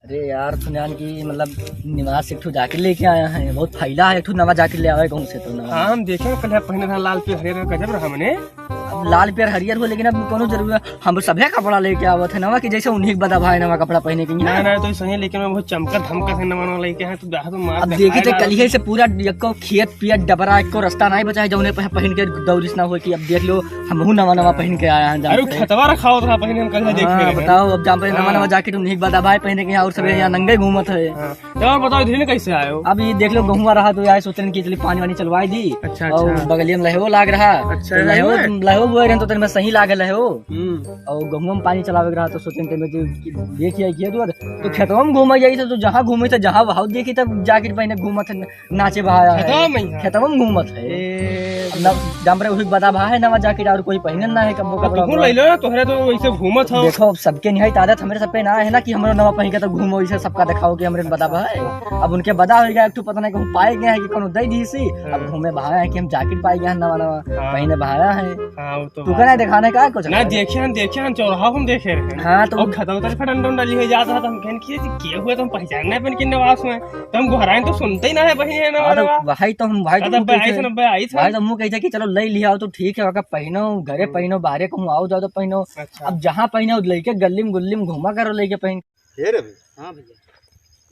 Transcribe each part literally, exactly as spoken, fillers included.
अरे यार, सुनान की मतलब निवास से एक ठो जैकेट लेके आया है, बहुत फैला है, एक ठो नवा जैकेट ले आवे कहूँ से तो नवा। हाँ, हम देखे पहले पहने था लाल पियर हरियर, गजब रहा मने। अब लाल पियर हरियर हो, लेकिन अब कोनो जरूरत, हम सभे कपड़ा लेके आवत है नवा, कि जैसे उन्हीं के बदा भाई नवा कपड़ा पहने के ना, ना, तो सही, लेकिन मैं बहुत चमकत धमकत है नवा नवा लेके आए, तो दाह तो मार अब दे देखी तो खाए कल ही से पूरा यक्को खेत पिया डबरा, एको रास्ता नहीं बचा है, जौने पे पहन के दौड़िस ना हो कि अब देख लो, हमहू नवा नवा पहन के आया है, अरे, जानते हैं। खतवा रखा होत रहा पहने, हम कल देखे हाँ, रहे। बताओ, अब जान पे नवा हाँ। नवा जैकेट उन्हीं के बदा भाई पहने के यहाँ, और सब यहाँ हाँ। नंगे घूमत है। हाँ। तो और बताओ, इधर कैसे आए हो? अब ये देख लो, गहुआ रहा तो आए, सोचन कि चलिए पानी वानी चलवाई दी। अच्छा, और अच्छा। बगलिया में लहवो लाग रहा। अच्छा, तो लहवो, लहवो है? लहवो बोए रहे तो तेरे में सही लागे लहवो। हम्म। और गहुआ में पानी चलावे के रहा तो सोचन तेरे में तो देखिए, ये तो, तो हाँ। खेतवा में घूमा जाई तो, तो जहाँ घूमे तो जहाँ वहाँ देखी तब जैकेट पहने घूमत है। नाचे बहाया है। खेतवा में ही है। खेतवा में घूमत है। ए, अब ना, जाम रे वही बदा भा है, नवा जैकेट और कोई पहिनन ना है, कब्बो अब कपड़ा तू वपड़ा। ले लो ना, तोहरे तो वैसे घूमत हो। देखो, अब सबके निहायत आदत हमरे सब पे ना है ना कि हमरो नवा पहिन के तो घूमो, इसे सबका दिखाओ कि हमरे बदा भा है। अब उनके बदा हो गया, एक ठो पता नहीं कहूँ पाए गए हैं कि कोनो दे दी सी। अब हाँ। घूमे बहाया है कि हम जैकेट पाए गए हैं नवा नवा, हाँ। पहिने बहाया है। हाँ, वो तो तू बात कहना है। दिखाने का कुछ ना है? देखे हम, देखे हम, चौराहा हम देखे रहे। हाँ, तो और खतवा उतर फटन डंडा लिए जाता था, हम कहन कि ये के हुए तो हम पहचान नहीं बन के नवास में। तो हम गोहराइन तो सुनते ही ना है, बहिन है ना, हाँ, तो वाला। वही तो हम, वही तो हाँ, तो मुँह भाई कहते से ना, भाई से। भाई तो मुँह कहते कि चलो ले लिया हो तो ठीक है, ओका पहिनो, घरे हम्म। पहिनो, बाहरे कहूँ आओ जाओ तो पहिनो। अच्छा। अब जहाँ पहिनो, लइके गल्ली में गुल्ली में घूमा करो लइके पहिन। हे रवि। हाँ भैया।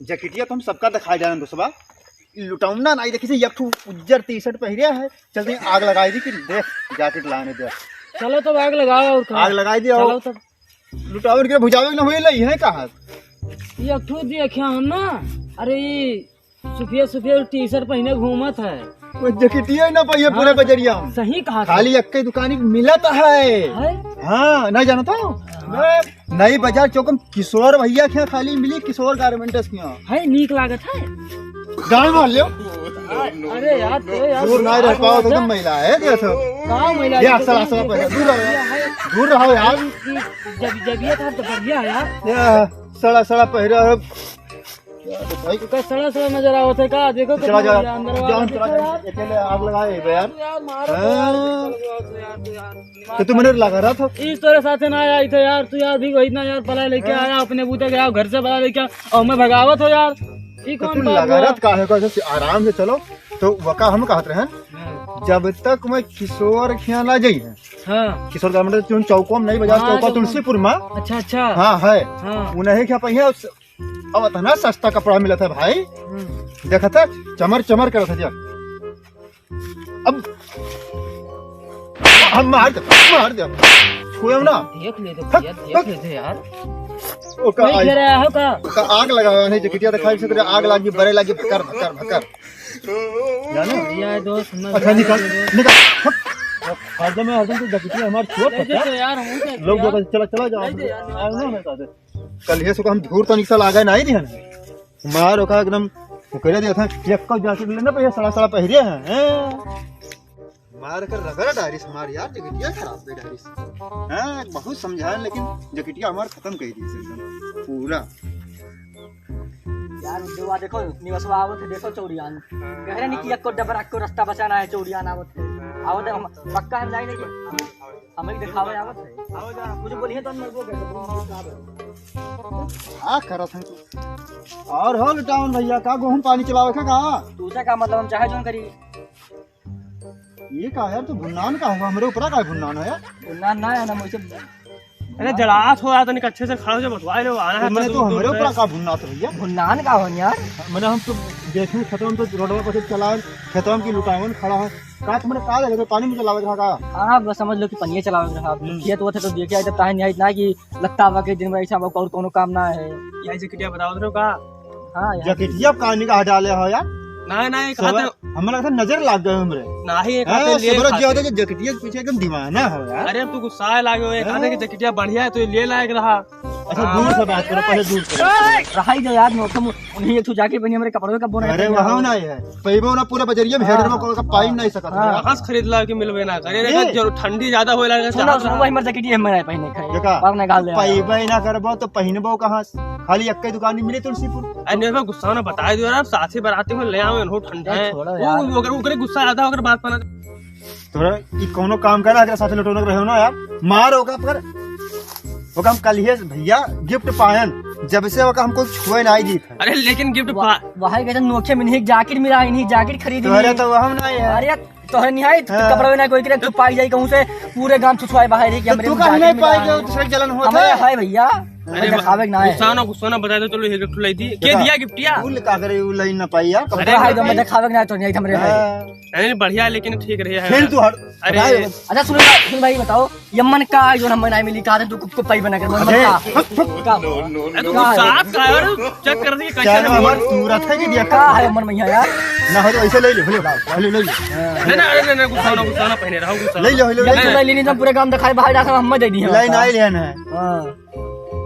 जैकेटिया तो हम सबका दिखाई जाना दोस्तवा। लुटौना नाई देखी से एक ठो उज्जर टी-शर्ट पहिरे है, चलते हैं आग लगाई दी कि देख जैकेट लाने दे। चलो तो आग लगाओ और का। आग लगाई दी और चलो तो। लुटावन के बुझावे न होई लई है कहा। ये एक ठो देखिया हम ना, अरे ये सुफिया सुफिया टी-शर्ट पहिने घूमत है। वो जैकेटिया ना पहिए पूरे हाँ, बजरिया में। सही कहा था। खाली अक्के दुकानी मिलत है। है? हाँ, नहीं जानो तो? हाँ। मैं नई बाजार चौक में किशोर भैया के यहाँ खाली मिली, किशोर गारमेंट्स के यहाँ। है, नीक लागत है। गाय मार लियो। अरे यार, तो यार, दूर ना रह पाओ तो तुम महिला है, देखो। कहाँ महिला ये है? असल, असल पर दूर रहो यार। दूर रहो यार। जब, जब ये था तो बढ़िया है यार। ये सड़ा, सड़ा पहिरा है। भाई, तो का सड़ा, सड़ा नजर आवत है का? देखो चला कितना जा, बढ़िया अंदर वाला जान, चला देखो जा, यार। अकेले आग लगाए बे यार। यार, मारो हाँ। यार, यार, यार। तो तू मने लगा रहा था। इस तरह साथे ना आया इधर यार, तू यार भी वही ना यार, पला लेके हाँ। आया अपने बूते गया, घर से पला लेके आया, और मैं भगावत हो यार। ई तो कौन तू बात लगा हुआ? रहा था, काहे को ऐसे आराम से चलो, तो वका हम कहत रहन, हाँ। जब तक मैं किशोर खिया ना जाई है, हाँ। किशोर गारमेंट जो चौको में नहीं बजा, हाँ, चौको तो तुलसीपुर में। अच्छा, अच्छा। हाँ, है। हाँ। उन्हें क्या पहिया, अब इतना सस्ता कपड़ा मिलत है भाई, हम्म। देखत है, चमर चमर करत है जा। अब हम मार दे, मार दे, छुएम ना। देख ले तो हट, भैया, देख हट। ले तो यार। ओका नहीं आई, घेरा हो का? ओका आग लगावा नहीं, जकिटिया दिखाई से तेरे आग लागी, बरे लागी, भकर, भकर, भकर। जानो? भैया दोस्त, समझ अच्छा, निकाल, निकाल। हट। हरदम, हरदम तो जकिटिया हमार चोट नहीं दे पकड़। तो यार, हम क्या लोग यार? जो चला, चला जाओ। नहीं दे यार। आग ना, नहीं दे। कल ये सुबह हम झूठ तो निकल आ गए, नहीं दिहन। मार ओका एकदम उकरे दिया था, यक्को जैकेट लेना पे ये सड़ा सड़ा पहिरे हैं, हैं? मार कर रगड़ डारिस हमार यार, जैकेटिया खराब कर डारिस। हाँ, बहुत समझाएन, लेकिन जैकेटिया हमार खत्म कर दी एकदम पूरा। यार, उद्योगवा देखो, निवसवा आवत है, देखो चौड़ियान। हाँ, कह रहे नहीं कि यक्को डबरा को रास्ता बचाना है, चौड़ियान आवत है। आवत है, हम पक्का हम जाए लेकिन। हमें दिखावे आवत है। आओ जा। कुछ बोलिए तो हम बोल के, बोल के का बोल। का करत हैं तू? और हो लुटावन भैया, का गोहूं पानी चलावे का, का? तू से का मतलब, हम चाहे जोन करी। ये का यार, तू भुन्नान का हुआ? हमरे ऊपर का भुन्नान है यार? भुन्नान ना है ना, मुझे अरे जड़ास हो यार, तनिक अच्छे से खड़ा हो जा, बतवा ले, आना है तुमने तो तो हमरे ऊपर का भुन्नात भैया? भुन्नान का हो यार? मैंने हम तो देखें खेतवा में तो रोडवा पर से चला, खेतवा में की लुटावन खड़ा है। का तुमने का लगे पानी में चलावे रहा का? हाँ, बस समझ लो कि पनिया चलावे रहा। हम्म। खेत वो थे तो देखे आए, तब ताहे नहीं आई इतना कि लगता हुआ के दिन में ऐसा और कोनो काम ना है। यही जैकेटिया बताओ तो का? हाँ यार। जैकेटिया पानी का हटा ले हो यार। ना, ना, ये सब कहते हमें लगता नजर लग गए हमरे। ना ही ये हाँ, कहते लिए सुबह खाते। जो होता है, जैकेटिया के पीछे एकदम दीवाना हो यार। अरे, तू गुस्सा लागे हो, ये कहते कि हाँ। जैकेटिया बढ़िया है, तो ये ले लायक रहा। अच्छा, दूर से बात करो, पहले दूर करो। रहाई दे यार, मौका मु-, उन्हीं एक ठो जाके बनी हमरे कपड़ों का बोना अरे, है। वहाँ ना है। पैबो ना पूरे बजरिया में हाँ। हेडर में कोई का पाई नहीं सकत हाँ। है। कहाँ से खरीद ला के मिलबे ना करे? ए! अगर जरूर ठंडी ज्यादा होए लगे, सुनो, चाहत सुनो, ना। वही हमारे जैकेट ये हमारे पहने का है। देखा? पर ना गाल दे। पैबे ना करबो तो पहिनबो कहाँ से? खाली एक्के दुकान में मिले तुलसीपुर। अरे, नहीं, मैं गुस्सा ना बता दियो यार, साथी बराती में ले आओ, इन्हों ठंडा ए, है। छोड़ो वो, यार। वो, ओकरे, ओकरे गुस्सा ज्यादा, ओकरे बात पर ना। तोरा ई कौनो काम करा, एकरा साथे लुटौना के रहो ना यार। मार ओका पर। ओका हम कलिहे भैया गिफ्ट पायन। जब से ओका हमको छुए ना आई दी। अरे लेकिन गिफ्ट वाह, पा- वहाँ गए तो नोखे में नहीं जैकेट मिला, इन्हीं जैकेट खरीदी तोहरे नहीं। तो हम ना है। अरे तोहरे नहीं आई, तो हाँ। कपड़ा ना कोई के तू पाई जाई कहूँ से, पूरे गांव छुछुआए बाहर ही कि तो हमरे तू में काहे जैकेट नहीं मिला पाई है। गयो, दूसरे के जलन होत हमारे है। है भैया, अरे हमें बा-, दिखावे के ना है। गुस्सा ना, गुस्सा ना, बता दे तो लो, ये गिफ्ट लाई दी। के का? दिया गिफ्टिया? फूल का करे, उ लाई ना पाई यार, कपड़ा अरे कपड़ा है, तो हमें पाई। दिखावे के ना है, तो नहीं आई हमरे है। हाँ। नहीं, बढ़िया है, लेकिन ठीक रही है। फिर तू हट, अरे। हटाए। अच्छा, सुन भाई, सुन भाई, बताओ, ये मन का है जो हम बनाए मिली, कहा था तू कुछ को पाई बना कर, मन अरे। का? का? अरे, तू का है? गुस्सा का है, अरे, चेक कर दी, कैसे क्या है? हमार सूरत है कि दिया? का है मन में यहाँ यार? ना हो तो ऐसे ले ले, ले ले, ले ले। नहीं, नहीं, अरे, नहीं, नहीं, गुस्सा ना, गुस्सा ना, पहने रहो, गुस्सा ले ना। ले, ले ले, ये ले तो ले। ले लेनी, तो पूरे काम दिखाए, बाहर जाकर हम दे दी है। ले ना, ले ना। हाँ।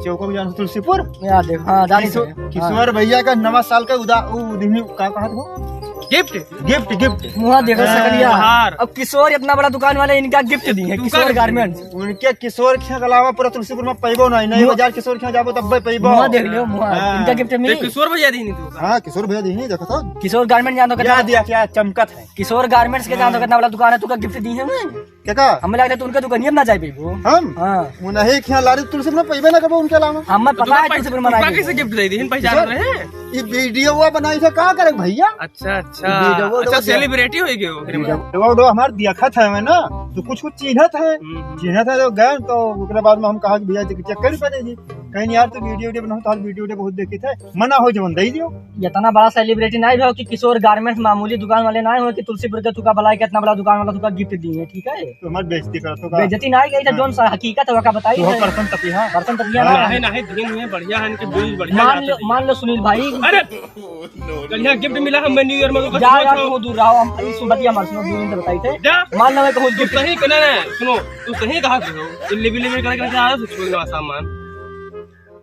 चौको भी जान तुलसीपुर। यार देख, हाँ, जानी किशो-, से। हाँ। किशोर भैया का नवा साल का उदा-, उ दिनी का कहत हो? गिफ्ट? गिफ्ट, गिफ्ट। मुहा देखो हाँ, सकलिया। हार। अब किशोर इतना बड़ा दुकान वाले इनका गिफ्ट दी है, तू किशोर का गारमेंट्स। उनके किशोर के अलावा पूरा तुलसीपुर में पैबो नहीं, नहीं मुहा बाजार किशोर के जाबो तब पैबो। मुहा देख लियो, मुहा। हाँ। इनका गिफ्ट ते मिली। किशोर भैया दी नहीं तू का? हाँ, किशोर भैया दी नहीं, देखो तो। किशोर गारमेंट जानो क्या कितना दिया, क्या चमकत है। किशोर गारमेंट्स के जानो हाँ। कितना बड़ा दुकान है, तू का गिफ्ट दी है मैं? क्या का? हमें लगता है तो उनके दुकानिया में ना जाए पइबो। हम? हाँ। वो नहीं कि यहाँ लारी तुलसी में पैबे ना करबो उनके अलावा। हमें तो पता है तुलसी में मना कैसे गिफ्ट दे दी, पहचान रहे हैं? ये वीडियो वो बनाई थे, का करे भैया? अच्छा, अच्छा। वीडियो वो अच्छा, सेलिब्रिटी हो गए हो। वीडियो वो हमार देखत है ना, तो कुछ कुछ चिन्हत है। हम्म। चिन्हत है तो गए, तो ओकरे बाद में हम कहा कि भैया, चेक कर दे दी। कहीं यार, तो वीडियो, वीडियो बनाओ, तो वीडियो, वीडियो बहुत देखी थे, मना हो जवन दे दियो। इतना बड़ा सेलिब्रिटी नहीं हो कि किशोर गारमेंट्स मामूली दुकान वाले नहीं हो कि तुलसीपुर के तुका भलाई के इतना बड़ा दुकान वाला तुका गिफ्ट दी है, ठीक है? तो हमारी बेइज्जती करत हो का? बेइज्जती नहीं गई तो हाँ। जोन सा हकीकत है, वका बताई तो है। पर्सन तपिया। पर्सन तपिया ना। हाँ। नहीं, नहीं, धीरे, धीरे, बढ़िया है, इनके बिल बढ़िया मान जाते लो, हैं। मान लो सुनील भाई। अरे, बढ़िया गिफ्ट मिला हमें न्यू ईयर में, तो जा कुछ यार, हो। तू दूर रहो, हम इस बतिया मार सुनो, दो दिन से बताई थे। जा। मान लो मैं कहूँ तू गिफ्ट सही कहना है, सुनो, तू सही कहा तू हो। ये लिबी लिबी करके रखा है, कुछ ना सामान।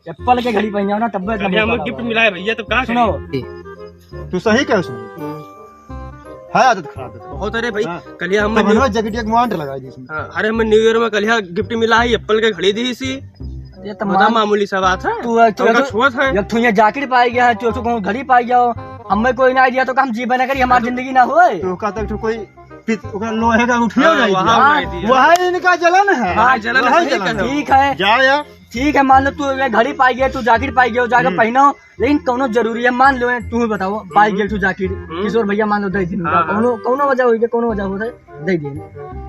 एप्पल के घड़ी पहने हो ना, तब अरे, हमें गिफ्ट मिला है भैया, तब कहाँ सुनो। तू सही कहे सुन। है आदत खराब है। बहुत, अरे भाई, हाँ। कल ही हम तो न्यू-, भनवा जैकेट एक मांड लगा दी इसमें। हाँ, अरे, हमें न्यू ईयर में कल ही गिफ्ट मिला है, एप्पल के घड़ी दी सी। ये तो बता, मान-, मामूली सा बात है। तू, तू, हमका तू, छुअत है। एक ठो ये जैकेट पाई गया है, तू, तू कहूँ घड़ी पाई गया हो, हमें कोई ना दिया तो हम जीवन ना करी, हमारी हाँ, तो जिंदगी ना होए। तो कहता है, तो कोई पित-, ओकरा लोहे का उठियो हाँ, नहीं वहाँ दिया। उठाई दिया। वहाँ इनका जलन है। हाँ, जलन वहाँ है, जलन है। ठीक है। जा यार। ठीक है, मान लो तू ये घड़ी पाई गया, तू जैकेट पाई गया, जाके हम्म। पहनो, लेकिन कौनो जरूरी है? मान लो तू ही बताओ, पाई हम्म। गया तू जैकेट, हम्म। किशोर भैया मान लो दे दिन का, हाँ, हाँ। कौनो, कौनो वजह होई, कौनो वजह हो दे दिन।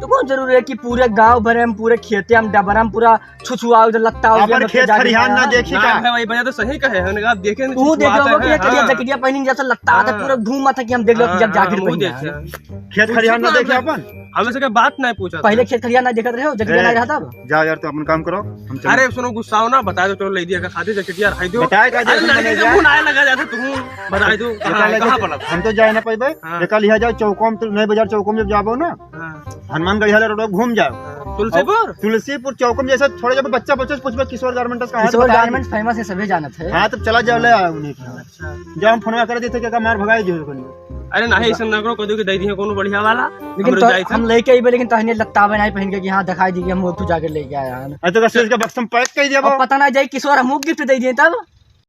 तो कौन जरूरी है कि पूरे गांव भरे में, पूरे खेते में, डबरा में पूरा छुछुआ उधर लगता हो गया, अपन मतलब खेत जाके खरिहान ना हाँ। देखी ना का? है भाई, भैया तो सही कहे हैं, उन्हें आप देखे नहीं तू देख छुछुआते लो कि हैं, ये करिया हाँ। जैकेटिया पहनी जैसे लगता आता, हाँ। पूरा घूम आता कि हम देख लो कि हाँ, जब हाँ, जैकेट हम पहनी देखे है। हैं। खेत खरिहान ना देखे अपन? हम इसके बात नहीं पूछा पहले था। खेत खरिहान ना देखत रहे हो, जैकेटिया ए, नहीं रहता अब? जाओ यार, तू अपन काम करो, हम चलो। अरे सुनो, गुस्साओ ना, बता दो, चलो ले दिया, खा दे जैकेटिया, खाई दो। बताए का अरे जैसे नहीं, बने तो जा। मुंह ना लगा जाता तू, बताई दो, बेटा, हाँ, ले कहाँ जा। पड़ा? हम तो जाए ना पाइबे। हाँ। बेटा, लिहा जाओ चौकों में, तो नए बाजार चौकों में जब जाबो ना, हाँ। हनुमानगढ़िया रोड घूम जाओ। हाँ, तुलसीपुर? तुलसीपुर चौक में जैसे थोड़े जब बच्चा बच्चा से पूछबे किशोर गारमेंट्स कहाँ है, किशोर बताए गारमेंट्स दे। फेमस है, सभी जानत है। हाँ, तब चला जाओ, ले आओ उन्हीं के। अच्छा। जब हम फोनवा कर देते कि हमार भगाई जो है। अरे नहीं, ऐसा ना करो, कह दो कि दे दिए कोनो बढ़िया वाला। लेकिन हमरे तो जाए थे। हम लेके अइबे, लेकिन तहने लत्तावे नहीं पहन के कि हाँ, दिखाई दी कि हम वो तू जाके लेके आया है। अरे तो बस इसका बक्स में पैक कर दिया अब वो। पता ना जाई किशोर हमहू गिफ्ट दे दिए तब।